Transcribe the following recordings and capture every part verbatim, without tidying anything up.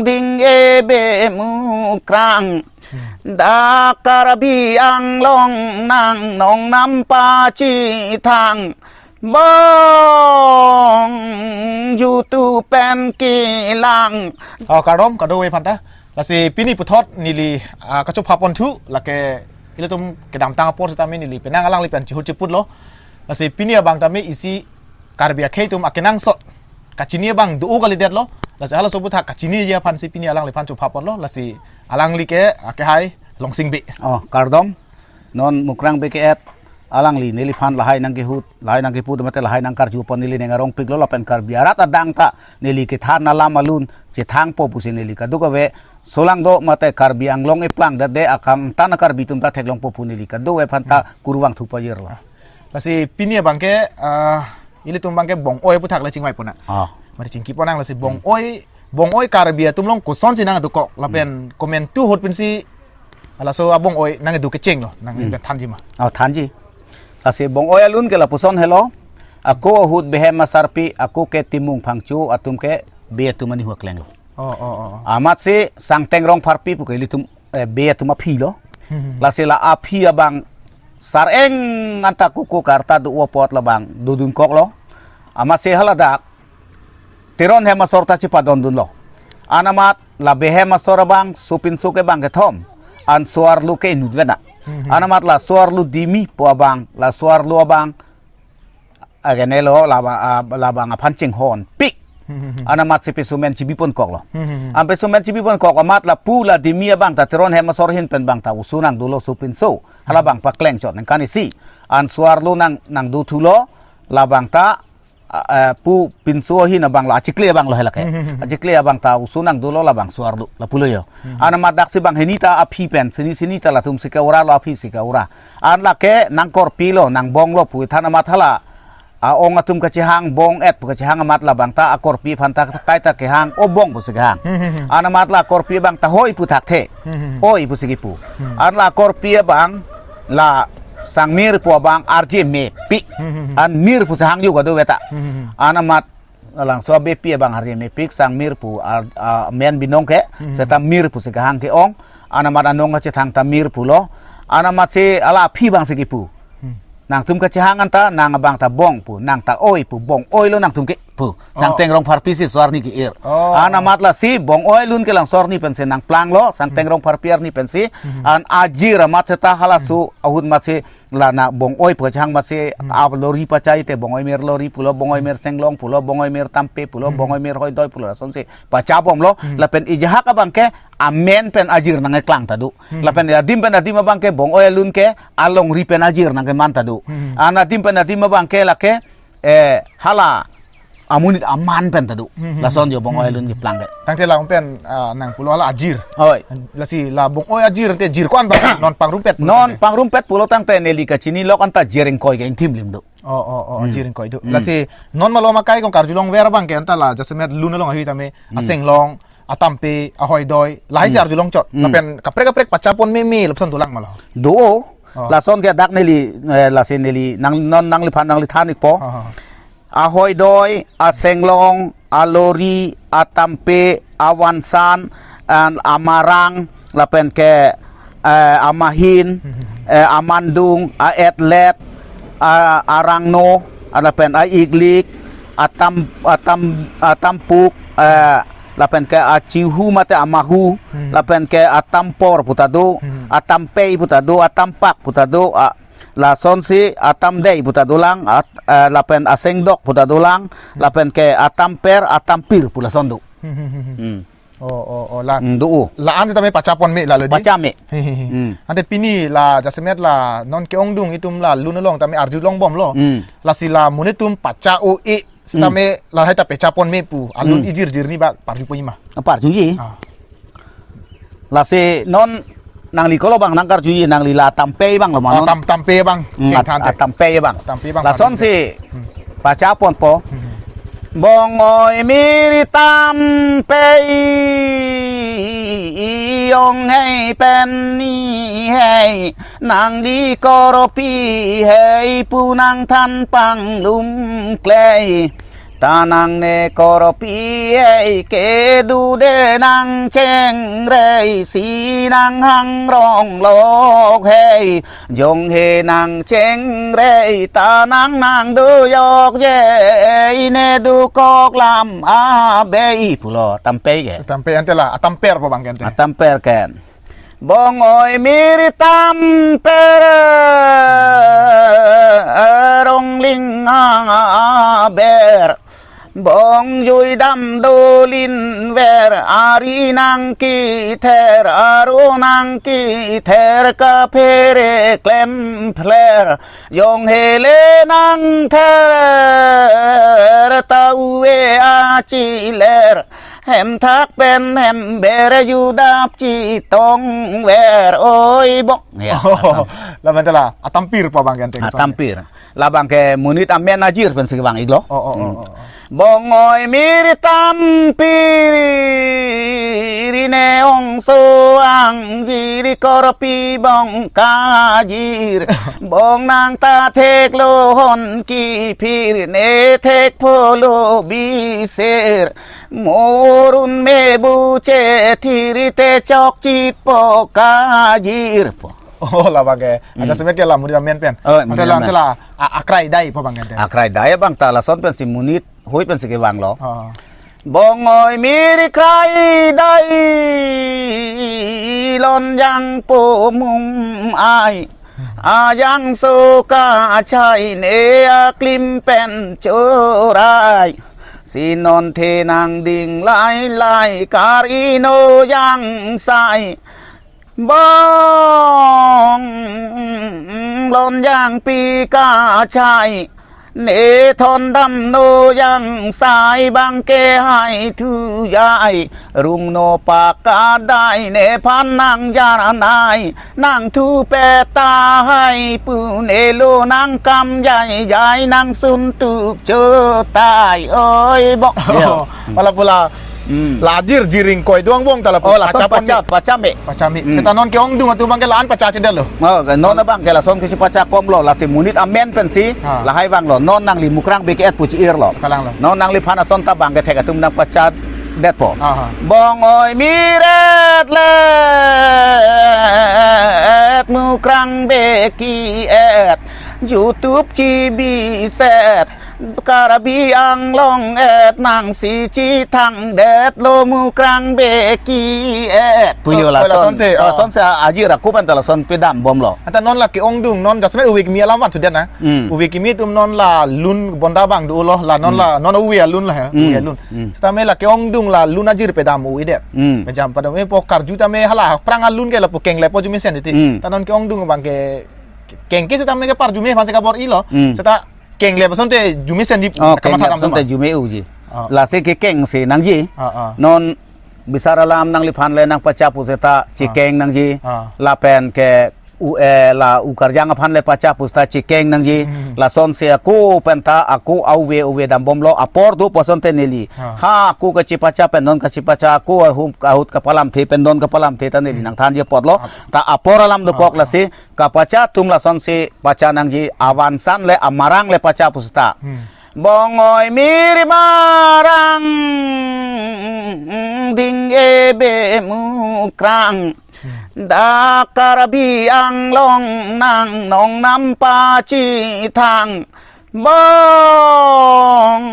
ting ebe mukrang. Dak Karbi Anglong nang nongnam pachethang. Bong jutu pen kelang. Oh, kardom, kardom ave aphan ta. Lasi pini puthot neli, ah, kachophapon thu, lake ilitum kedamtang apor sitame neli penang alangli pen chihut chiputlo. Lasi pini abang tame isi Karbi akhei atum akenangsot kachini abang do-o kalidetlo. Lasi halaso aputhak kachiniji aphansi pini alangliphan chophaponlo. Lasi alangli ke, ah, kehai Longsing Bey. Oh, kardom. Non Mukrang Bey ke-et, alangli neliphan lahai nangkehut, lahai nangkeput, mate lahai nangkarjupon neli ning arongpiklo, lapen Karbi arat adang ta neli kethan alam alun chethangpo pusi neli kadokave solangdo mate Karbi Anglong eplang dade akam tan a-Karbi atum ta theklongpo pu neli kadokave aphan ta kurvangthu pajirlo. Lasi pini abang ke, ah, ilitum abang ke bong-oi aputhak le chingvaipon nang. Ah. Mari chingkipon nang, lasi bong-oi, bong-oi Karbi atum along kosonsi nangdokok, lapen komantu ahut pensi halaso abong-oi nangkedo kechenglo, nang Hmm. pen thanji ma? Oh, thanji. Lasi bong-oi alun ke lapuson helo. Ako ahut Behem Asarpi, ako ke Timung Phangcho atum ke Bey atum anihu aklenglo. Oh, oh, oh, oh. Amatsi Sangteng Rongpharpi pu ke ilitum, eh, Bey atum aphilo. Hmm. Lasi la aphi abang sareng anta kuku karta do-o apot labang dodunkoklo. Amatsi haladak Teron hem asor ta chepadondunlo. Anamat la Behem asor abang, sopinso ke bang kethom, an so-arlo ke inut vena. Mhm. Anamat la so-arlo Dimi pu abang, la so-arlo abang, agenelo labang, ah, labang aphan chinghonpik. Mhm. Anamatsi pesomen chibiponkoklo. Mhm. An pesomen chibiponkok amat lapu la Dimi abang ta Teron hem asor ahin pen bang ta oso nangdolo sopinso. Halabang pakleng chot ningkan isi. An so-arlo nang, nangdothulo, labang ta a, eh, pu pinso ahin abang lo, achikli abang lo hela ke. Hmm, hmm, hmm. Achikli abang ta oso nangdolo labang so-arlo, lapulo yo. Hmm. Anamat daksi banghini ta aphi pen, sini sini ta latumsi ke-oralo, aphisi ke-ora. An lake nangkorpilo, nangbonglo pu than amat hala a-ong atum kachehang, bong-et pu kachehang amat labang ta akorpi aphan ta kaita kehang, o bong pusi kehang. Hmm, hmm, hmm. Anamat la akorpi abang ta hoi pu thakthe. Hmm, hmm, hmm. Hoi pusi kepu. Hmm. An la akorpi abang la Sangmir pu abang arje mepik. Hmm, hmm, hmm. An Mir pusi hang yo kadokave ta. Hmm, hmm, hmm. Anamat labangso abepi abang arje mepik, Sangmir pu ar-, a, men binong ke, Hmm. seta Mir pusi kehang ke-ong. Anamat anong kachethang ta Mir pulo. Anamatsi hala aphi abangsi kepu. Hmm. Nangtum kachehang anta, nang abang ta bong pu, nang ta oi pu, bong-oilo nangtum ke pu. Oh. Sangteng Rongpharpi si so-arni ke-ir. Oh. Anamat lasi bong-oi alun ke lang so-arni pensi nangplanglo, Sangteng Hmm. Rongpharpi arni pensi, Hmm. an ajir amat seta halaso Hmm. ahut amatsi la na bong-oi pu kachehang amatsi Hmm. a-lori pachai te, Bong-oi Mir Lori pulo, Bong-oi Hmm. Mir Senglong pulo, Bong-oi Mir Tampe pulo, Hmm. Bong-oi Mir Hoidoi pulo, lasonsi pachabomlo, Hmm. lapen ejahak abang ke amen pen ajir nangkeklang ta do. Hmm. Lapen adim pen adim abang ke bong-oi alun ke alongri pen ajir nangkeman ta do. Hmm. An adim pen adim abang ke lake, eh, hala amonit aman pen ta do. Hmm. Lason yo bong-oi Hmm. alun keplang ke. Tangte la ong pen, ah, nangpulo hala ajir. Oi. Lasi la bong-oi ajir te jir ko-an abang non pangrumpet pulo Non tangte. pangrumpet pulo tangte neli kachinilok anta jir ingkoi ke ingthim lim do. Oh, oh, oh, Hmm. jir ingkoi do. Hmm. Lasi non malom akai kong karjulongver abang ke anta la jasemet lun along ahui tame Hmm. asenglong, atampe, ahoidoi, lahai si Hmm. arjulong chot. Hmm. Lapen kaprek kaprek pachapon meme lapuson dolang ma lo. Do-o, Oh. lason ke dak neli, eh, lasi neli nang non nangliphan nangli than-ikpo. Oh, oh, oh. Ahoidoi, asenglong, alori, atampe, avansan, an amarang, lapen ke, eh, amahin, Hmm. eh, amandung, a-etlet, a-, arangno, lapen a-iklik, atam, atam, atampuk, eh, lapen ke achihu mate amahu, Hmm. lapen ke atampor pu ta do, Hmm. atampei pu ta do, atampak pu ta do, a, lasonsi atamdei pu ta dolang, at, eh, lapen asengdok pu ta dolang, Hmm. lapen ke atamper, atampir pu lason do. Hmm, hmm, hmm, hmm. Hmm. Oh, oh, oh, la. Hmm, do-o. La-an sitame pachapon me la lo di. Pacha me. He, he, he. Hmm. Ante pini la jasemet la non ke-ongdung itum la lun along tame arjulongbomlo. Hmm. Lasi la monit atum pacha-o-e sitame Hmm. lahai ta pachapon me pu. Alun Hmm. ijir jir ni ba parjupo ima. Ah, parjuji. Ah. Lasi non nangli kolo abang nangkarjuji, nangli la tampe abang lo ma Oh, non. tam-, tampe abang. Hmm, Cheng at-, than te. atampe abang. Tampe abang Lasonsi Hmm. pachaponpo. Hmm. Bong-oi Mir Tampe ong hei pen ni hei, nangli korpi hei pu nangthan panglum klei. Ta nang ne korpi hei, kedu de nang chengre, si nang hangrong lok hei, jong he nang chengre, ta nang nang do yok je, ne do kok lam abe pulo, tampe ke. Tampe ante la, atamper po bang ke ante. Atamper ken. Bong oi mir tamper, rongling aber. Bong jui dam dolin ver, ari nang kither, aro nang kither, kaphere klem phler. Jong hele nang ther, ta uve achiler. Hem thak pen hem bere judap chitong ver oi bong. Ya, lason. Laban tela, atampir pa bang ke ante. Atampir. Labang ke monit amen ajir pensi vang iklo. Oh, oh, oh, Hmm. oh, oh. Bong oi mir tampir, ne ongso angjir, korpi bong kajir. Bong nang ta thek lo hon kiphir, ne thek pholo bisir. Morun me bu che thiri te chok chit po kajir po. Oh, labang ke. Hmm. Aja semet ke la monit amen pen. Oh, monit amen. Ante la, ante la, a-, akrai dai po bang ke ante. Akrai dai bang ta lason pensi monit hui pensi kevang lo. Oh. Bong oi mir krai dai, lonjang po mum ai. Ajang so kachai ne aklim pen chorai. Si non the nang ding lai lai, kar ino yang sai. Bong lonjang pi kachai, ne thon dam no yang sai, bang ke hai thu jai. Rung no pakadai, nephan nang jar nai, nang thu peta hai pu, ne lo nang kam jai jai, nang sun tuk chotai oi bong. Ya. Pala pula. Hmm. La ajir jiring koi doang bong ta la pu. Oh, lason pacha, pacha me. Pacha me. Hmm. Seta non ke-ongdung atum bang ke la-an pacha chedet lo. Oh, non bang ke lason ke si pacha kom lo, lasi monit amen pensi, Ha. lahai vang lo. Non nangli Mukrang B K et pu chi-ir lo. Kalang lo. Non nangliphan ason ta bang ke thek atum nang pacha det po. Aha. Bong oi mir et let, Mukrang B K et, YouTube chibi set, Karbi Anglong et, nang si chithang det lo Mukrang B K et. Puyo Oh, lason. lason se, Oh, oh. lason se ajir aku pen ta lason pedam bom lo. Anta non la ke-ongdung, non jasemet uve kimi alam van sudet na. Hmm. Uve kimi atum non la lun bonda bang do lo, la non Hmm. la, non uve alun la ya, Hmm. uve alun. Hmm. Seta me la ke-ongdung la lun ajir pedam u-edet. Hmm. Pejam padam e po karju ta me hala aphrang alun ke lapu keng le po arjumesen titi. Hmm. Ta non ke-ongdung bang ke keng ke seta me ke parjume aphan si kabor-i lo. Hmm. Seta keng le asonte arjumesen di Oh, keng le asonte arjume uji. Oh. Lasi kekeng si nangji. Oh, oh. Non bisar alam nangliphan le nang pacha pu seta Ah. chekeng nangji. Ah. Lapen ke u, eh, la u Karjang aphan le pacha pu seta chekeng nangji. Hmm. Lason si ako pen ta ako auve uve dam bom lo, apor do pu asonte neli. Ah. Ha ako kachipacha pen non kachipacha, ako ahum ahut kapalamthe pen non kapalamthe ta neli Hmm. nangthanji apot lo. Ah. Ta apor alam dokok Ah. lasi kapacha atum lason si pacha nangji, avansan le amarang le pacha pu seta. Hmm. Bong oi mir marang ding ebe Mukrang. Hmm. Dak Karbi Anglong nang nong nam pachithang. Bong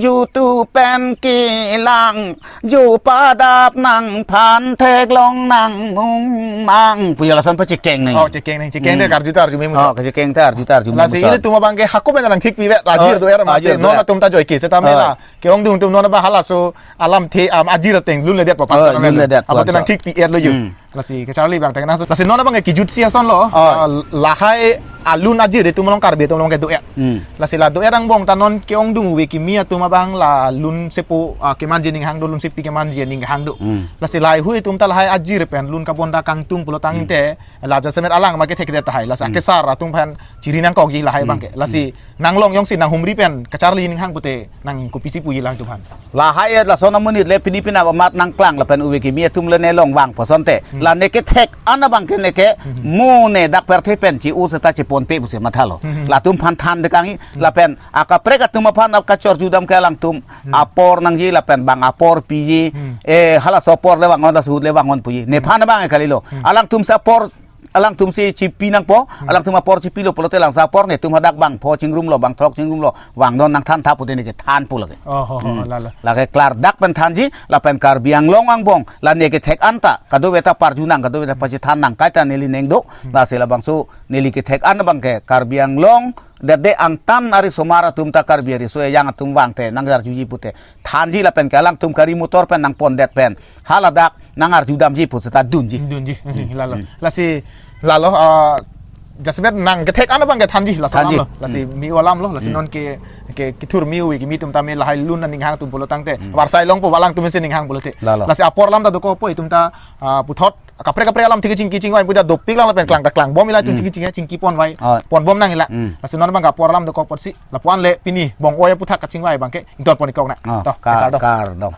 jutu pen kelang, ju padap nangphan theklong nang mung mang. Puyo lason pachekeng nang. Oh, chekeng nang, chekeng Hmm. de karju ta arjume mu. Oh, kachekeng ta arju ta arjume Lasi mu. Ili atum abang ke hako pen nang thik pive, la ajir Oh, do er ma ajir se, do non er. atum ta joike, seta me Oh. la ke-ongdung atum non abang halaso alamthe am ajir ateng lun ledet po Oh, pangkang lun lun. ledet Apo po te nang so. thik pi er lo ju. Hmm. Lasi kacharli bang teng nang so. Lasi non abang ke kijut si ason lo. Oh. Ah, lahai alun ajir atum along Karbi atum along ke do er. Hmm. Lasi la do er angbong ta non ke-ongdung uve kimi atum abang la lun sepo, ah, kemanji ning hang do, lun sepi kemanji ning hang do. Hmm. Lasi lahai hui atum ta lahai ajir pen lun kabonda kangtung pulo tang Hmm. te la jasemet alang ma kethek det tahai. Lasi Hmm. akesar atum aphan chiri nangkokji lahai Hmm. bang ke. Lasi Hmm. nanglong jongsi nanghumri pen kacharli ning hang pute nang kopisi puji lang atum aphan. Lahai lason amonit le pini pina amat nangklang lapen uve kimi atum le ne long vang pu asonte. Hmm. La ne kethek an abang ke ne ke Hmm. mo ne dak pirthe pen chi-o seta chipo ponpe pusi mathalo. Hmm. Latum aphan than dekangji, lapen akaprek atum aphan ap kachorjudam ke alangtum apor nangji lapen bang apor piji, Hmm. eh, halaso apor le vangon, laso ahut le vangon puji. Nephan abang kalilo. Hmm. Alangtum si apor, alangtum si chipi nangpo, alangtum apor chipilo pulote lang si apor netum hadak bang pho chingrumlo, bang throk chingrumlo, vangdun nangthantha pute ne kethan pu lake. Oh, ho, ho, Hmm. lalo. Lake klardak pen thanji, lapen Karbi Anglong angbong, la ne kethek anta, kadokave ta parjunang, kadokave ta pachethan nang kaita neli neng do, lasi labangso neli kethek an abang ke, Karbi Anglong, dede angtan arisomar atum ta Karbi ariso ejang atum vangte, nang arjuji pute, thanji lapen ke alangtum gari motor pen nangpondet pen, haladak nang arjudamji pu seta dunji. Dunji, Hmm. lalo. Hmm. Lasi, lalo, ah, jasemet nang kethek an abang ke thanji, laso Thanji. alam lo. Lasi Hmm. mi-u alam lo, lasi Hmm. non ke, ke, kethur mi-u ke mi atum tame lahai lun aning hang atum pulo tangte. Hmm. Varsai longpo alangtum si ning hang pulote. Lalo. Lasi apor alam ta dokokpo itum ta, ah, puthot, kaprek kaprek alam thik chingki chingvai puta dopik lang lapen klang ta klangbom ila itum Hmm. chingki chingki chingki ponvai. Oh. Ponbom nang ila. Hmm. Lasi non abang ke apor alam dokok apotsi, lapu-an le pini, bong-oi aputhak kachingvai abang ke, ingtonpon ikok na. Oh, To, kar, kardom. kardom.